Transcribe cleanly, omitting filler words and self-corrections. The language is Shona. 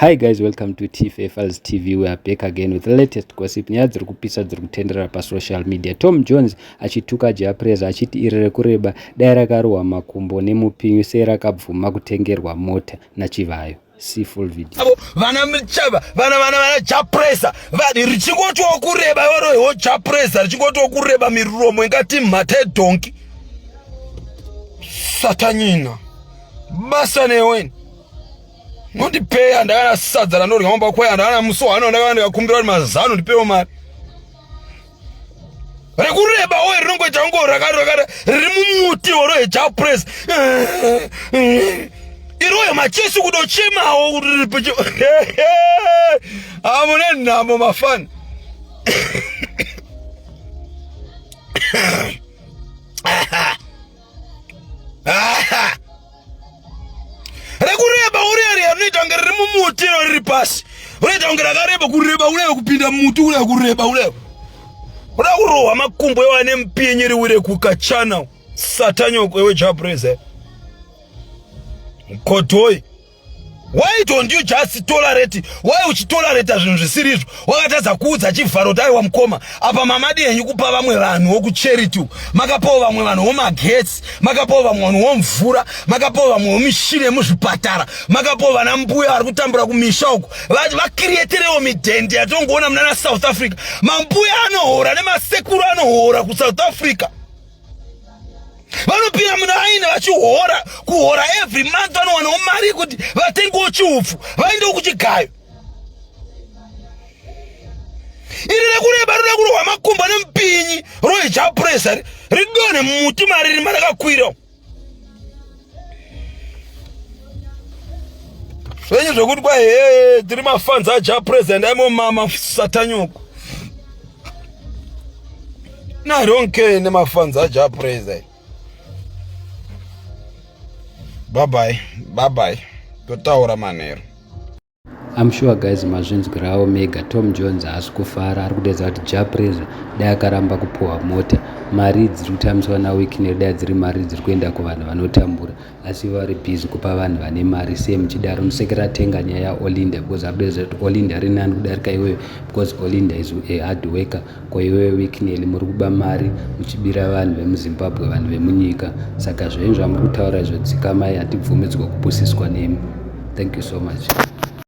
Hi guys, welcome to TFA Files TV. We are back again with the latest gossip. Nyaya dziri kupisa dziri kutenderera pasocial media. Tom Jones achituka Jah Prayzah achiti iri rekureba dai rakarohwa makumbo nemupinyu sei rakabvuma kutengerwa mota naChivayo. See full video. Avo vana Chava, vana vana vana Jah Prayzah, vadi richingotiwo kureba iworo Jah Prayzah richingotiwo kureba miromo ingati mhata yedhonki. Satanyina. Basa neweni. Nondipeya ndakana sadza randodya mumba kwaya ndakana musi wano ndakana ndikakumbira kuti mazano ndipewo mari. Rekureba oye rinongoita kungo rakara riri mumuti oro heja press. Iroyo machesi kudochemawo kuti ripicho. Amune nhamo mafana. Rekureba uriya rinoita kunge riri mumuti iro riri pasi rinoita kunge rakareba kureba kudai kupinda mumuti kudai kureba kudai kuda kurohwa makumbo iwo ane mupinyi riwire kukachana satanyoko iwe jabreza kodhoi. Why don't you just tolerate? Why uchitolerata zvinhu zvisiri izvo? Wakatadza kuudza chivharo kuti aiwa mukoma, apa mamadi henyu kupa vamwe vanhu wokucharity, makapawo vamwe vanhu womagetsi, makapawo vamwe vanhu womvura, makapawo vamwe womishini yemuzvipatara, makapawo vana mbuya vari kutambura kumisha uko, vakiriyeterewo midhende yatongoona munana South Africa. Mambuya anohora nemasekuru anohora kuSouth Africa. Vanopinda muna aine vachihora kuhora every month, vanowanawo mari yekuti vatengewo chiupfu vaendewo kuchigayo. Iri rekureba rinoda kurohwa makumbo nemupinyi roijapresa ridonhe mumuti mariri marakakwira. Zvenyu zvekuti kwai hee tiri mafans aJah President aimomama satanyoko. No, I don't care nemafans aJah President. Bye bye, bye bye. Totaura manheru. I'm sure guys mazvinzwirawo mega. Tom Jones haasi kufara, ari kudeedza kuti Jah Prayzah dai akaramba kupuhwa mota. Mari dziri kutambiswa naWicknell dai dziri mari dziri kuenda kuvanhu vanotambura, asi vari busy kupa vanhu vane mari. Sei muchidaro? Musekera tenga nyaya yaOlinda because ari kudeedza kuti Olinda ari nani kudarika iwewe because Olinda is a hard worker. Ko iwewe Wicknell muri kuba mari muchibira vanhu vemuZimbabwe, vanhu vemunyika, saka zvenyu zvamuri kutaura izvo dzikamai, hatibvumidzwa kupusiswa nemi. Thank you so much.